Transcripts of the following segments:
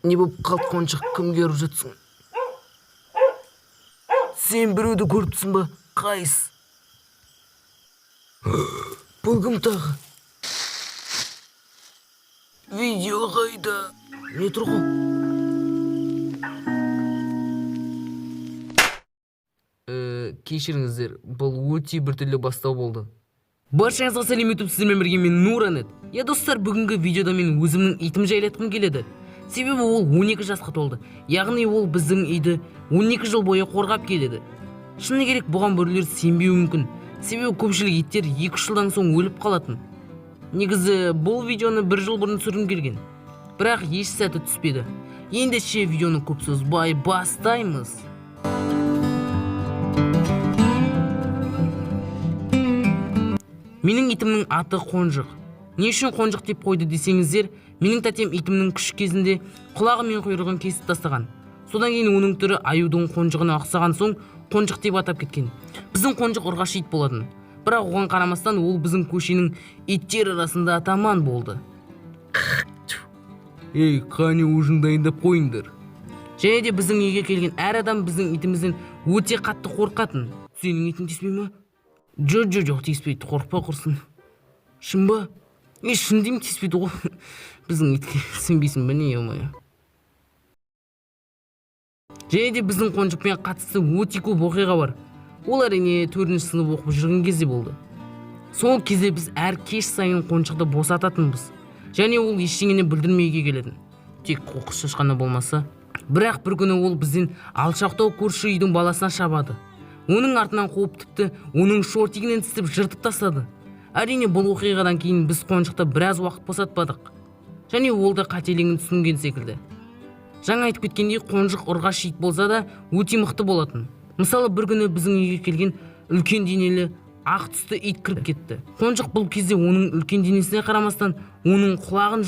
Не болып қалды, Қонжық? Кімге ұрып жатсың? Сен біреуді көріп тұрсың ба? Қайсы? Бұл кім тағы? Видео қайда? Не тұр ғой? Кешіріңіздер, бұл өте біртүрлі бастау болды. Баршаңызға сәлем, YouTube! Сіздермен бірге мен, Нуранет. Я, достар, бүгінгі видеода мен өзімнің итім жайлы айтқым келеді. Себебі ол 12 жасқа толды. Яғни ол біздің үйді 12 жыл бойы қорғап келеді. Шыны керек, бұған біреулер сенбеуі мүмкін. Себебі көпшілік иттер 2 жылдан соң өліп қалатын. Негізі бұл видеоны бір жыл бұрын түсіргім келген. Бірақ еш сәті түспеді. Ендеше видеоны көп созбай бастаймыз. Менің итімнің аты Қонжық. Не үшін Қонжық деп қойды десеңіздер, менің тәтем итімнің күшік кезінде құлағы мен құйрығын кесіп тастаған. Содан кейін оның түрі аюдың қонжығына ұқсаған соң, Қонжық деп атап кеткен. Біздің Қонжық ұрғашы ит болатын. Бірақ оған қарамастан ол біздің көшенің иттер арасында атаман болды. Ей, қане, ужин дайындап қойыңдар. Және де біздің үйге келген әр адам біздің итімізден өте қатты қорқатын. Сенің итің тиіспей ма? Жо, жо, жоқ, тиіспейді, қорықпа құрсын. Шын ба? Е, шын деймін, тиіспейді ғой. Біздің итке сенбейсің ба, не, ё-моё? Және де біздің Қонжықпен қатысты өте көп оқиға бар. Ол, әрине, төртінші сынып оқып жүрген кезде болды. Сол кезде біз әр кеш сайын Қонжықты босататынбыз. Және ол ештеңені бүлдірмей үйге келетін. Тек қоқыс шашқаны болмаса. Бірақ бір күні ол бізден алшақтау көрші үйдің баласына шабады. Оның артынан қуып, тіпті оның шортигінен тістеп жыртып тастады. Әрине, бұл оқиғадан кейін біз Қонжықты біраз уақыт босатпадық. Және ол да қателігін түсінген секілді. Жаңа айтып кеткендей, Қонжық ұрғашы ит болса да, өте мықты болатын. Мысалы, бір күні біздің үйге келген үлкен денелі ақ түсті ит кіріп кетті. Қонжық бұл кезде оның үлкен денесіне қарамастан оның құлағын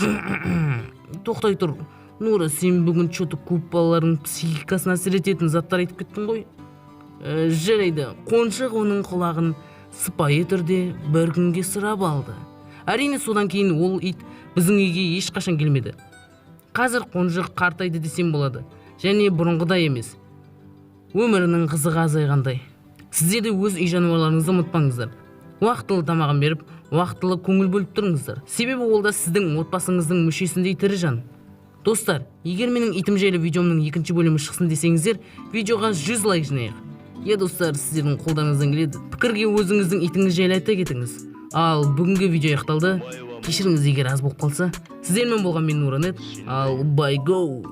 Тоқтай тұр, Нура, сен бүгін че-то көп балалардың психикасына әсер ететін заттар айтып кеттің ғой. Жарайды, Қонжық оның құлағын сыпайы түрде бір күнге сұрап алды. Әрине, содан кейін ол ит біздің үйге ешқашан келмеді. Қазір Қонжық қартайды десем болады және бұрынғыдай емес. Өмірінің қызығы азайғандай. Сіздер де өз үй жануарларыңызды ұмытпаңыздар. Уақытылы тамағын беріп, уақытылы көңіл бөліп тұрыңыздар. Себебі ол да сіздің отбасыңыздың мүшесіндей тірі жан. Достар, егер менің итім жайлы видеомның екінші бөлімі шықсын десеңіздер, видеоға 100 лайк жинайық. Е, достар, сіздердің қолдарыңыздан келеді. Пікірге өзіңіздің итіңіз жайлы айта кетіңіз. Ал бүгінгі видео аяқталды. Кешіріңіз, егер аз болып қалса. Сіздермен болған мен, Нуранет. Ал bye go.